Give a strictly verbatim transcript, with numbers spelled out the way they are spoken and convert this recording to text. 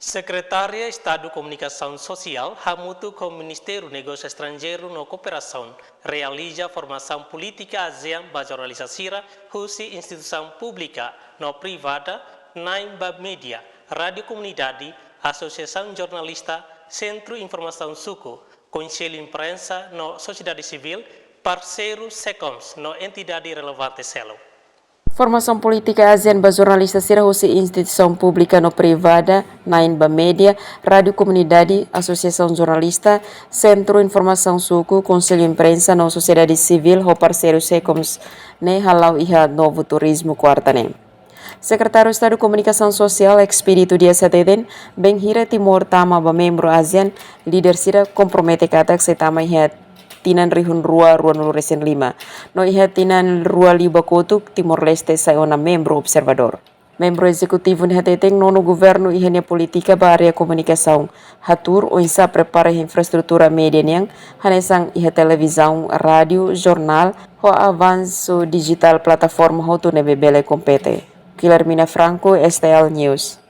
Sekretária Estadu Komunikasaun Sosiál hamutuk ho Ministériu Negósiu Estranjeiru no Kooperasaun realiza formasaun polítika ASEAN ba jornalista sira husi instituisaun públika no privada, na'in ba média, rádiu komunidade, asosiasaun jornalista, sentru informasaun suku, konsellu imprensa no sosiedade sivíl, parseiru SEKOMS no entidade relevante seluk. Formasaun polítika ASEAN ba jornalista sira husi instituisaun públika no privada, na'in ba média, rádiu komunidade, asosiasaun jornalista, sentru informasaun suku, konsellu imprensa no sosiedade sivíl ho parseiru SEKOMS ne'e hala'o iha Novo Turismo, kuarta ne'e. Sekretáriu Estadu Komunikasaun Sosiál Expedito Dias hateten, bainhira Timor tama ba membru ASEAN, líder sira kompromete katak sei tama iha tinan rihun rua ruanulu resin lima. No iha tinan rua liu ba kotuk, Timor-Leste sai ona membru observadór. Membru ezekutivu ne'e hateten, nonu governu iha nia polítika ba área komunikasaun, hatuur oinsá prepara infraestrutura média nian, hanesan iha televizaun, rádiu, jornál, ho avansu dijitál plataforma hotu ne'ebé bele kompete. Guilhermina Franco, STL News.